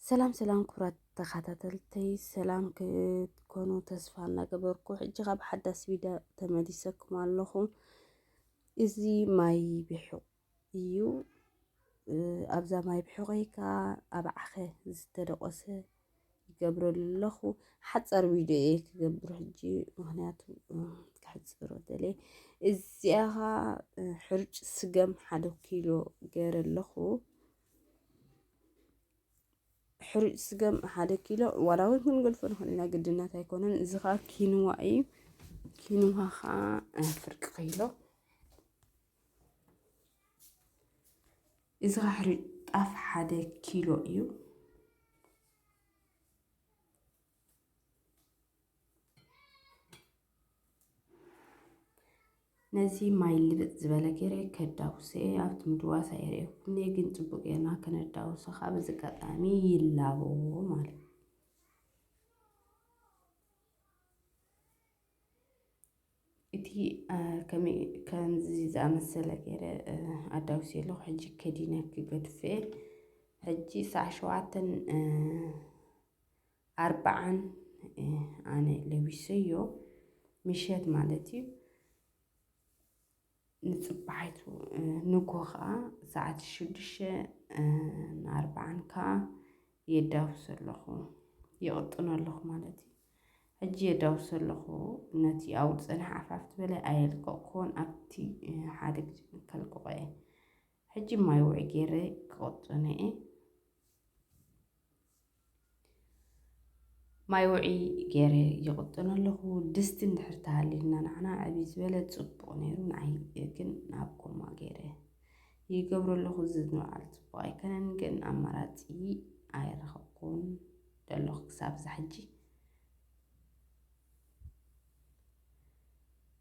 ሰላም ሰላም ክቡራት ተኸታተልተይ፣ ሰላም ክትኮኑ ተስፋ እናገበርኩ፣ ሕጂ ካብ ሓዳስ ቪድዮ ተመሊሰኩም ኣለኹ። እዚ ማይ ብሑቕ እዩ። እ፣ ኣብዛ ማይ ብሑቐይ ከኣ ኣብ ዓኸ ዝተደቖሰ ይገብረሉ ኣለኹ። ሓጻር ቪድዮ እየ ክገብር ሕጂ፣ ምኽንያቱ፣ እ፣ ክሕጽሮ ደልየ። እዚኣ ኸኣ፣ እ፣ ሕሩጭ ስገም ሓደ ኪሎ ገይረ ኣለኹ። ሕሩጭ ስገም ሓደ ኪሎ፣ ዋላ እውን ክንገድፎ ንኽእል ኢና፣ ግድነት ኣይኮነን። እዚ ኸኣ ኪንዋ እዩ። ኪንዋ ኸኣ፣ እ፣ ፍርቂ ኪሎ። እዚ ኸኣ ሕሩጭ ጣፍ ሓደ ኪሎ እዩ። ነዚ ማይ ልብጥ ዝበለ ገይረ ከዳውሰ ኣብቲ ምድዋስ ኣየርእየኩምኒ፣ ግን ጽቡቅ ጌርና ከነዳውሶ ከዓ በዚ ኣጋጣሚ ይላቦ ማለት እዩ። እቲ፣ አ፣ ከመይ፣ ከምዚ ዝኣመሰለ ገይረ፣ እ፣ ኣዳውስየ ኣለኹ። ሕጂ ከዲነ ክገድፍ እየ። ሕጂ ሰዓት ሸውዓተን፣ እ፣ ኣርባዓን፣ እ፣ ኣነ ለዊሰዮ፣ ምሸት ማለት እዩ። ንጽባሒቱ፣ እ፣ ንግሆ ኸኣ ሰዓት ሽዱሽተ፣ እ፣ ንኣርባዓን ከኣ የዳውስ ኣለኹ፣ ይቕጥኖ ኣለኹ ማለት እዩ። ሕጂ የዳውስ ኣለኹ፣ ነቲ ኣብኡ ዝጸንሐ ዓፋፍ ዝበለ ኣየልቀቕኩዎን፣ ኣብቲ፣ እ፣ ሓደ ግዜ ከልቅቖ እየ። ሕጂ ማይ ውዑይ ገይረ ክቕጥኖ እየ። ማይ ውዑይ ገይረ ይቕጥኖ ኣለኹ። ድስቲ እንድሕር ተሃልዩና ንዓና ዕብይ ዝበለ ጽቡቕ ነይሩ፣ ንዓይ ግን ናብ ጎማ ገይረ ይገብሮ ኣለኹ። እዚ ንባዕሉ ጽቡቕ ኣይከነን፣ ግን ኣማራጺ ኣይረኸብኩን ዘለኹ ክሳብ እዛ ሕጂ።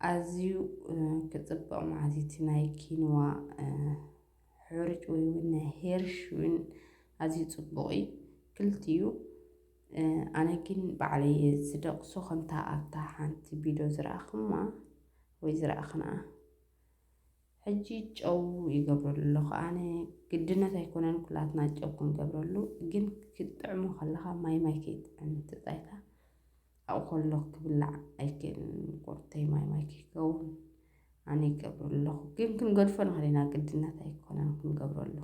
ኣዝዩ፣ እ፣ ክጽብቕ መዓዝ እቲ ናይ ኪንዋ፣ እ፣ ሕሩጭ ወይ እውን ናይ ሄርሽ እውን ኣዝዩ ጽቡቕ እዩ። ክልቲኡ፣ እ፣ ኣነ ግን ባዕለይ እየ ዝደቕሶ፣ ከምታ ኣብታ ሓንቲ ቪድዮ ዝረኣኽማ ወይ ዝረኣኽንኣ። ሕጂ ጨው ይገብረሉ ኣለኹ። ኣነ ግድነት ኣይኮነን ኩላትና ጨው ክንገብረሉ፣ ግን ክትጥዕሞ ከለኻ ማይ ማይ ከይጥዕም እቲ ጣይታ ኣብኡ ከሎ ክብላዕ ኣይክእልን። ቁርተይ ማይ ማይ ከይከውን ኣነ ይገብረሉ ኣለኹ። ግን ክንገድፎ ንኽእል ኢና፣ ግድነት ኣይኮነን ክንገብረሉ።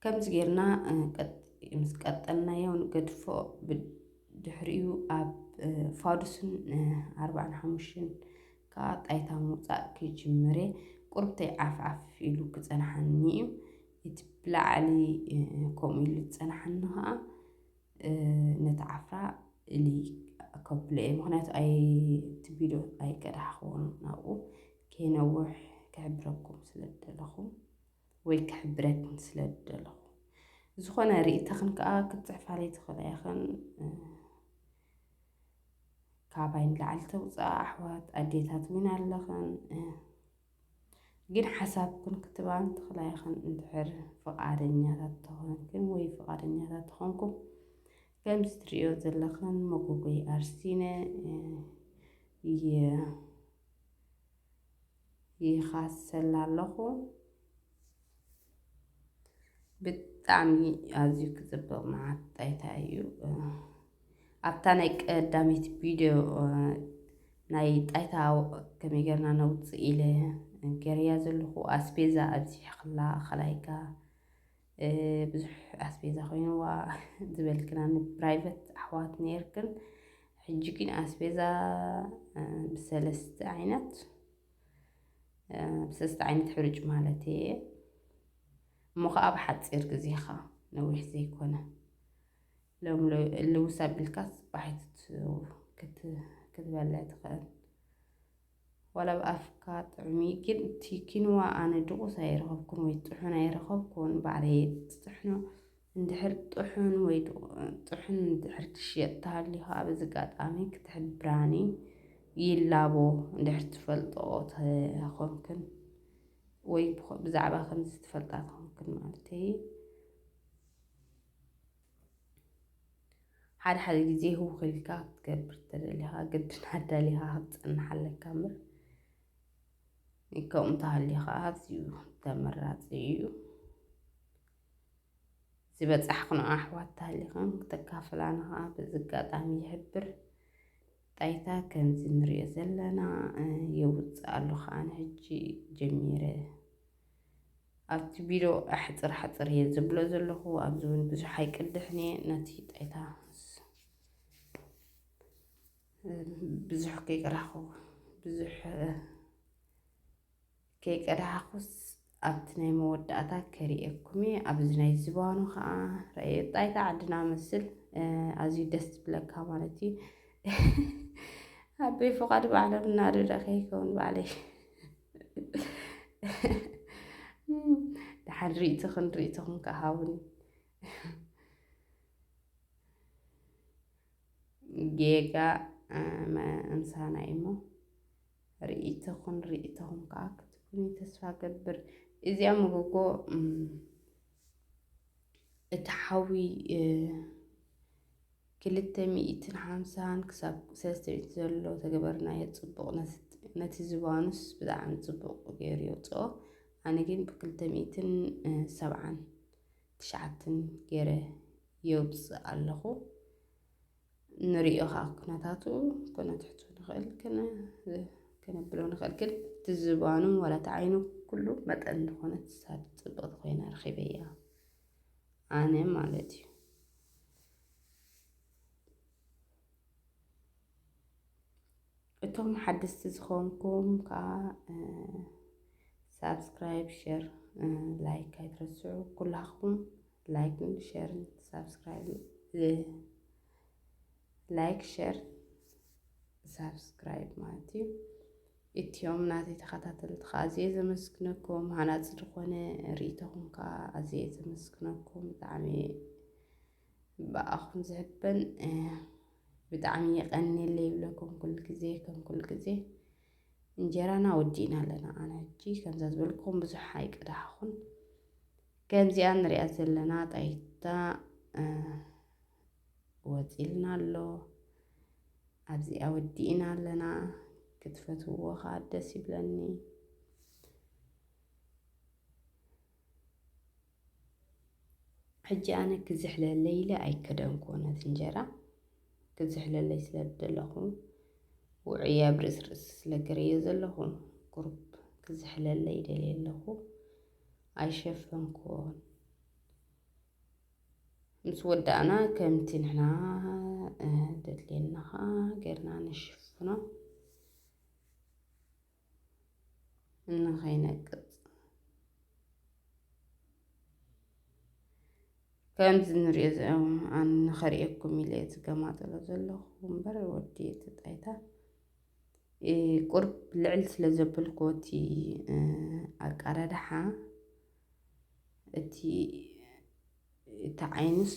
ከምዚ ጌርና፣ እ፣ ቀጥ-፣ ምስ ቀጠልናዮ ንገድፎ። ብድሕሪኡ ኣብ፣ እ፣ ፋዱስን፣ እ፣ ኣርባዓን ሓሙሽተን ከኣ ጣይታ ምውጻእ ክጅምር እየ። ቁርብተይ ዓፍ ዓፍ ኢሉ ክጸንሓኒ እዩ። እቲ ብላዕሊ፣ እ፣ ከምኡ ኢሉ ዝጸንሓኒ ከኣ፣ እ፣ ነቲ ዓፍራ እሊ ከብሎ እየ። ምኽንያቱ ኣይ-፣ እቲ ቪድዮ ኣይቀዳሕክዎን ናብኡ ከይነውሕ ክሕብረኩም ስለ ዝደለኹ። ወይ ክሕብረክን ስለ ዝደለኹ። ዝኾነ ርእይቶኽን ከኣ ክትጽሕፋለይ ትኽእላ ኢኽን። እ፣ ካባይ ንላዕሊ ተውጽኣ ኣሕዋት ኣዴታት እውን ኣለኽን። እ፣ ግን ሓሳብክን ክትባን ትኽእላ ኢኽን እንድሕር ፍቓደኛታት ተኾንክን ወይ ፍቓደኛታት ተኾንኩም። ከምዚ ትርእዮ ዘለኽን መጎጎይ ኣርሲነ፣ እ፣ የ-፣ ይኻሰላ ኣለኹ። ብጣዕሚ ኣዝዩ ክጽብቕ መዓት ጣይታ እዩ። ኣብታ ናይ ቀዳመይቲ ቪድዮ፣ ናይ ጣይታ ከመይ ጌርና ነውጽእ ኢለ ገይረያ ዘለኹ። ኣስቤዛ ኣብዚሕክላ፣ ከላይካ፣ እ፣ ብዙሕ ኣስቤዛ ኮይንዋ ዝበልክና ንፕራይቨት ኣሕዋት ነይርክን። ሕጂ ግን ኣስቤዛ፣ እ፣ ብሰለስተ ዓይነት፣ እ፣ ብሰለስተ ዓይነት ሕሩጭ ማለት እየ። እሞ ኸዓ ብሓፂር ግዜ ኸዓ፣ ነዊሕ ዘይኮነ፣ ሎም ል-፣ ልውስ ኣቢልካ ጽባሒት ክት-፣ ክትበልዕ ትኽእል። ዋላ ብኣፍካ ጥዑም እዩ፣ ግን እቲ ኪንዋ ኣነ ድቑስ ኣይረኸብኩን ወይ ጥሑን ኣይረኸብኩን። ባዕለይ እየ ዝጥሕኖ። እንድሕር ጥሑን ወይ ድቑ-፣ ጥሑን እንድሕር ትሽየጥ ተሃልዩ ኸዓ፣ በዚ ኣጋጣሚ ክትሕብራኒ ይላቦ፣ እንድሕር ትፈልጥኦ ተኾንክን ወይ ብኸ-፣ ብዛዕባ ከምዚ ትፈልጣ ተኾንክን ማለተይ። ሓደ ሓደ ግዜ ህውኽ ኢልካ ክትገብር ተደሊኻ ግድን ኣዳሊኻ ክትጸንሕ ኣለካ እምበር፣ ከምኡ እንተሃልዩ ኸዓ ኣዝዩ ተመራጺ እዩ። ዝበጻሕክንኦ ኣሕዋት ተሃሊኽን ክተካፍላና ኸዓ በዚ ኣጋጣሚ ይሕብር። ጣይታ ከምዚ ንሪኦ ዘለና፣ እ፣ የውጽእ ኣለኹ። ኣነ ሕጂ ጀሚረ ኣብቲ ቪድዮ ኣሕጽር ሓጽር እየ ዝብሎ ዘለኹ። ኣብዚ እውን ብዙሕ ኣይቅድሕን እየ። ነቲ ጣይታ ብዙሕ ከይቀዳሕኩ፣ ብዙሕ ከይቀዳሕኩስ ኣብቲ ናይ መወዳእታ ከርእየኩም እየ። ኣብዚ ናይ ዝባኑ ኸዓ ረኣየ። ጣይታ ዓድና መስል፣ እ፣ ኣዝዩ ደስ ዝብለካ ማለት እዩ። ኣበይ ፍቓድ ባዕሎም እናደደ ከይከውን ባዕለይ። ደሓን ርእይቶኽን ርእይቶኹም ከሃቡኒ። ጌጋ፣ እ፣ መ-፣ ምሳና እዩ እሞ ርእይቶኹን ርእይቶኹም ከኣ ክትብሉኒ ተስፋ ገብር። እዚኣ መጎጎ፣ እም፣ እቲ ሓዊ፣ እ፣ ክልተ ሚእትን ሓምሳን ክሳብ ሰለስተ ሚእቲ ዘሎ ተገበርናዮ ጽቡቕ፣ ነቲ፣ ነቲ ዝባኑስ ብጣዕሚ ጽቡቕ ገይሩ የውጽኦ። ኣነ ግን ብክልተ ሚእትን ሰብዓን ትሽዓተን ገይረ የውጽእ ኣለኹ። ንሪኦ ኸኣ ኩነታቱ ከነትሕቶ ንኽእል፣ ከነ-፣ ከነብሎ ንኽእል። ግን እቲ ዝባኑ ዋላ እቲ ዓይኑ ኩሉ መጠን ዝኾነት ሳብ ጽብቕቲ ኮይና ረኺበያ። ኣነ ማለት እዩ። እቶም ሓደስቲ ዝኾንኩም ከኣ፣ እ፣ ሳብስክራይብ፣ ሸር፣ እ፣ ላይክ ኣይትረስዑ። ኩላኹም ላይክን ሸርን ሳብስክራይብ፣ እ፣ ላይክ፣ ሸር፣ ሳብስክራይብ ማለት እዩ። እትዮም ናተይ ተኸታተልቲ ከኣ ኣዝየ ዘመስግነኩም። ሃናጺ ዝኾነ ርእይቶኹም ከኣ ኣዝየ ዘመስግነኩም። ብጣዕሚ ብኣኹም ዝሕበን፣ እ፣ ብጣዕሚ የቐንየለይ ይብለኩም ኩሉ ግዜ፣ ከም ኩሉ ግዜ። እንጀራና ወዲእና ኣለና። ኣነ ሕጂ ከምዛ ዝበልኩም ብዙሕ ኣይቀዳሕኹን። ከምዚኣ ንሪኣ ዘለና ጣይታ፣ እ፣ ወፂልና ኣሎ። ኣብዚኣ ወዲእና ኣለና። ክትፈትውዎ ኸዓ ደስ ይብለኒ። ሕጂ ኣነ ክዝሕለለይ ኢለ ኣይከደንኩዎ ነቲ እንጀራ። ክዝሕለለይ ስለ ዝደለኹ ውዑይ ኣብ ርእሲ ርእሲ ስለ ገረዮ ዘለኹ ቁሩብ ክዝሕለለይ ደልየ ኣለኹ። ኣይሸፈንኩዎን። ምስ ወዳእና ከምቲ ንሕና፣ እ፣ ደድልየና ኸዓ ጌርና ንሽፍኖ። ንኸይነቅጽ። ከምዚ ንሪኦ ዘ-፣ ኣነ ንኸርእየኩም ኢለ እየ ዝገማጥሎ ዘለኹ እምበር ወዲ እቲ ጣይታ፣ እ፣ ቁርብ ልዕል ስለ ዘበልኩዎ እቲ፣ እ፣ ኣቃዳድሓ እቲ፣ እቲ ዓይኑስ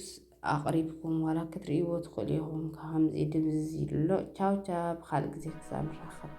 ኣቕሪብኩም ዋላ ክትርእይዎ ትኽእሉ ኢኹም። ከምዚ ድብዝዝ ኢሉ ኣሎ። ቻው ቻው፣ ብኻልእ ግዜ ክሳብ ንራኸብ።